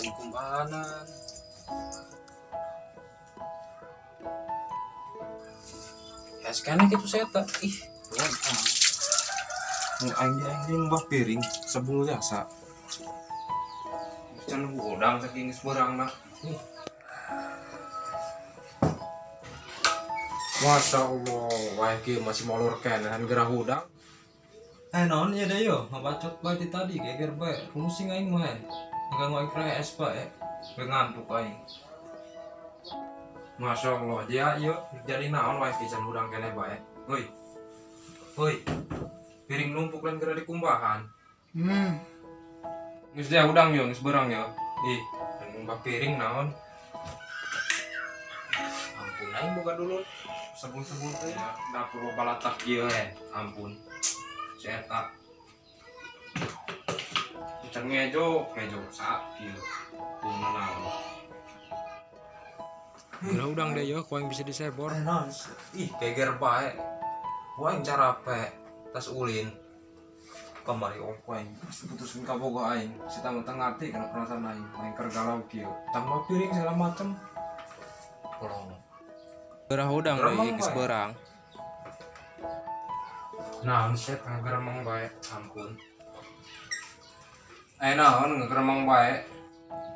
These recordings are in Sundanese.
Lain kumbahanan. Ya sekarang gitu saya tak. Ih, wah, ah. Aing di aing di ngumbah piring sebelum jasa. Can hudang saking geus beurangna. Ih. Masya Allah, wah kieu masih molor keneh gerah hudang. Eh, naon ya deh yo, ngabacot bae ti tadi geger bae. Pusing aing mah. Ngaganggu aing es bae. Ge ngantuk aing. Masya Allah, dia yo jadi naon wae can hudang keneh bae. Hoi. Hoi. Piring numpuk lain geura dikumbahan. Geus dia hudang yo, geus beurang yo. Ih, lain ngumbah piring naon. Ampun aing boga dulu. Sebul-sebul teh ya, dapur balatak ieu eh. Ampun. Cetak. Can ngejo, ngejo sak kieu. Puna naon. Geura hudang deh yo, ku aing bisa disebor. Eh, naon? Ih, geger bae. Ku aing carape, tas ulin. Kamari om ku aing putuskeun kabogoh aing. Si tamu teu ngarti kana perasaan aing. Aing keur galau kieu. Tambah piring segala macem. Kolong. Gerah hudang deui geus beurang. Naon sih ngageremeng bae, ampun. Eh, naon ngageremeng bae?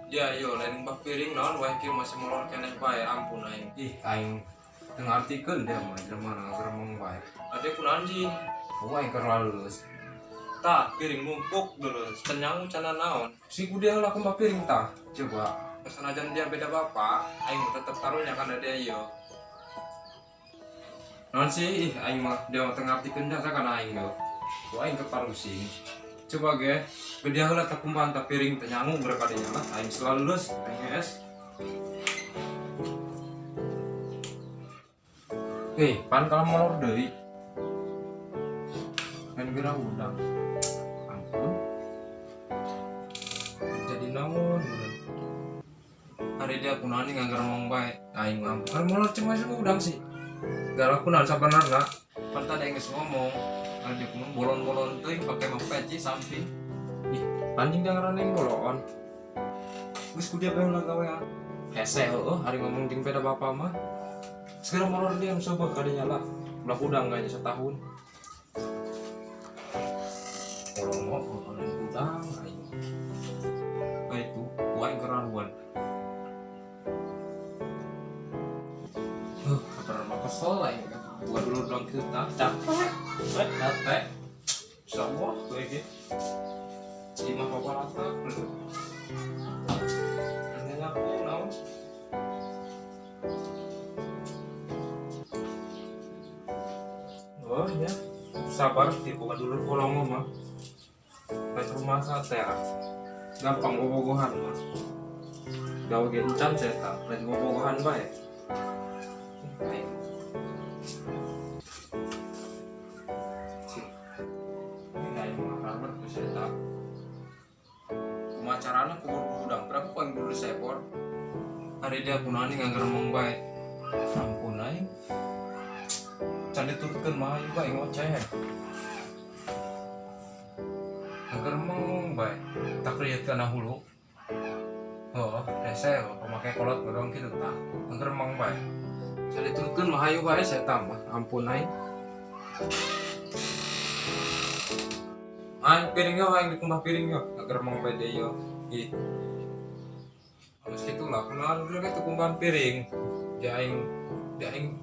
Ya yo lain ngumbah piring naon wae kieu masih molor keneh bae, ampun aing. Ih, aing teu ngartikeun dia mah jelema ngageremeng bae. Ade kunaon jing? Oh, aing keur laleus. Tah, piring numpuk dulu, can nyangu can naon. Si ku dia lah kumbah piring tah. Coba, sanajan dia beda bapak, aing tetep taruhnya kana dia yo. Naon sih, ih, aing mah dia mah teu ngartikeun jasa kana aing yo. Ku aing keparusing. Coba ge, beda heula tah kumbahan tah piring teh nyangu geura kadinya lah. Aing selalu lulus, aing geus. Eh, pan kalau molor deui. Kan geura hudang. Ampun. Jadi naon bener. Hari dia kunaon ngageremeng bae. Aing mah kan molor cuma udang sih. Galak kunaon sabenarna. Pan tadi geus ngomong, hari dia kunaon bolon-bolon teuing pake mah peci samping. Ih, anjing jangan yang bolon. Geus ku dia bae ulah gawean. Hese heueuh hari ngomong jeung beda bapak mah. Segera molor dia coba kadinya lah. Ulah hudang kayaknya setahun. Molor mau hudang aing. Ah itu, ku aing keraguan. Pernah mah kesel aing kan. Buat dulu dong kita capek, capek. Insyaallah gue ge. Imah papa rata. Ini aku naon. Oh ya, sabar di bukan dulu kolong mah. Lain rumah sate ya. Gampang bobogohan mah. Gawe ge encan saya tak, lain bobogohan bae. Aing. Sih. Ini aing mah ramet ku saya tak. Kumaha carana kubur hudang, berapa ku aing dulu sebor. Hari dia kunaon ngageremeng bae. Ampun aing. Can diturutkeun mah aing bae ngoceh. Ngageremeng bae. Tak lihat kana hulu. Oh, rese pemakai kolot bodong kitu tah. Ngageremeng bae. Can diturutkeun mah hayu bae saya tambah. Ampun aing. Aing piring yo, aing dikumbah piring yo. Ngageremeng bae deui yo. Ih. Halus kitu lah, kunaon geura kitu kumbahan piring. Dia aing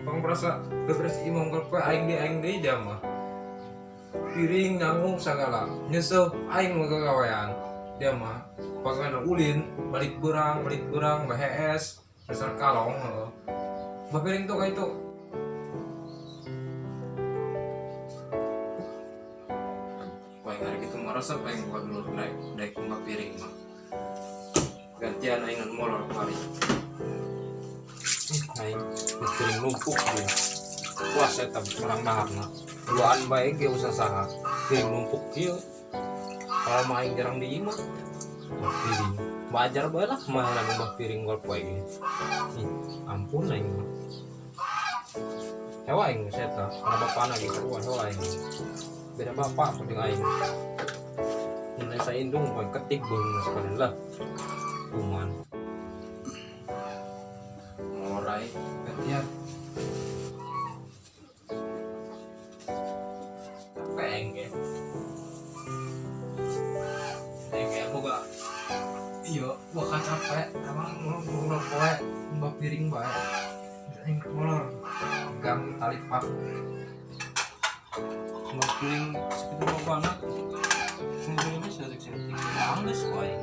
pang merasa beberes imah unggal poe aing deui aing deui dia mah. Piring nanggung sagala. Nyeseuh aing mah gagawean. Dia mah pagawean ulin, balik beurang, bahees, dasar kalong heueuh. Bah piring tuh ka itu. Ku aing hari kitu mah resep aing buka dulu naik daek kumbah piring mah. Gantian aing nu molor kamari. Aing piring numpuk dia. Puas eta menang daharna. Duaan bae ge usaha saha. Piring numpuk kieu. Kalau mah aing jarang di imah. Mbah piring. Wajar bae lah mah mbah piring gol poe ge. Ih, ampun aing mah. Hewa aing geus eta, kana bapana ge sarua hewa aing. Beda bapak ku jeung aing. Mun saya indung poe ketik beung sekali lah. Kuman. Molor aing gantian. Capek aing ge. Aing ge boga iya, bakal capek. Emang molor poe mbah piring bae. Aing molor gang tali pak. Mbah piring sekitar berapa anak? Sungguh bisa sih. Angges ku aing.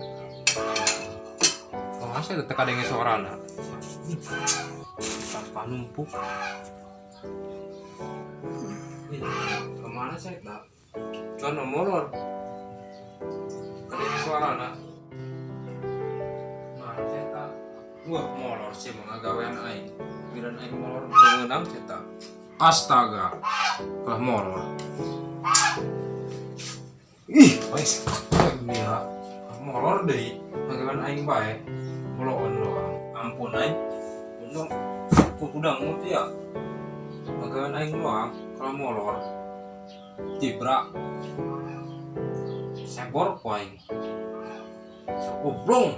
Kalau saya tetep ada yang suarana. Tanpa numpuk. Ih, kemana saya tak? Cuman molor. Ada yang suarana. Mana saya tak? Wah, molor sih mengagawean aing. Biran aing molor mengenang saya tak. Astaga, kalah molor. Ih, wes, gila. Molor deh, ngagawean aing bae. Moloon doang. Ampun aing. Untung udah ngut ya. Ngagawean aing doang kalau molor. Tibra. Sebor ku aing. Goblong.